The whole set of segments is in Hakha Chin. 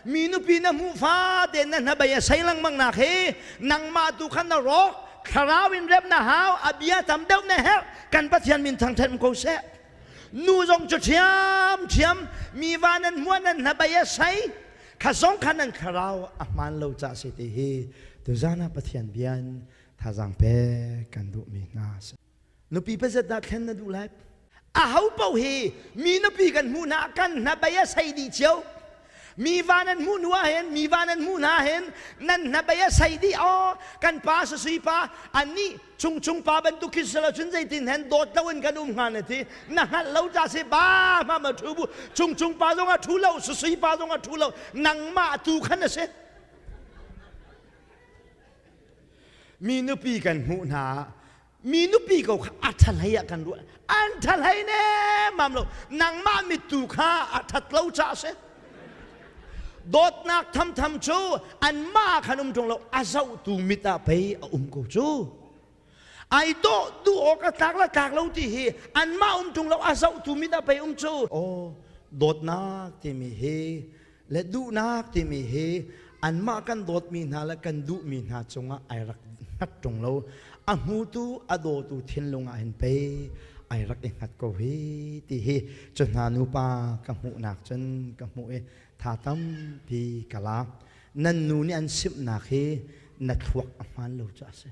Mi nupi na hmuh fate na hnabei a sei lengmang nak hi nangmah tu khan na rawk. Thlarau in rem na hau, a bia tam deuh na herh. Kan Pathian min thangṭhat ko seh. Nu zong cu ṭhiam ṭhiam mi va nan hmuah nan hnabei a sei. Kha zong kha nan thlarau a hmaan lo ca si ti hi tuzan ah Pathian bian thazaang pek kan duhmi hna si. Nupi pazat dah thlen na duh lai? Aho paoh hi mi nupi kan hmuh hna kan hnabei a sei dih cio. Mi va nan hmuh hnu ah hin, mi va nan hmuh hna hin nan hnabei a sei dih. Aw, kan pa sasui pa anih chungchung pa bantuk khi si lo cun zeitin hen dawt lo in kan um hnga na ti. Na hngalh lo ca si ba ma ma thu bu chungchung pa zong a thu lo, sasui pa zong a thu lo, nangmah tu khan a si. Mi nupi kan hmuh hna mi nupi ko kha a ṭha ah kan ruah. An ṭha hlei ne mam lo, nangmah mittu kha a ṭhat lo ca a si. Dawtnak thamtham cu anmah khan um ṭung lo, a zohtu mit ah pei a um ko cu. Ai dawh duh awk a tlak la tlak lo ti hi anmah um ṭung lo, a zohtu mit ah pei um cu. Aw, dawtnak timi hi le duhnak timi hi anmah kan dawtmi hna le kan duhmi hna cungah ai rak hngat ṭung lo, a hmutu a dawtu thinlung ah hin pei ai rak i hngat ko hi ti hi cu hna nupa ka hmuhnak cun ka hmuh i tha tampi ka lak. Nan nu nih an simhnak hi na thluak a hmaan lo cu a si.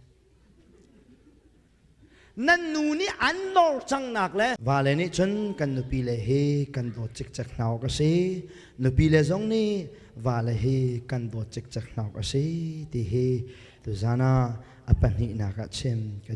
Nan nu nih an nawr cangnak le vale nih cun kan nupi le hi kan dawt cikcek hna awk a si, nupi le zong nih vale hi kan dawt cikcek hna awk a si ti hi tuzan ah a pahnihnak ah chim ka.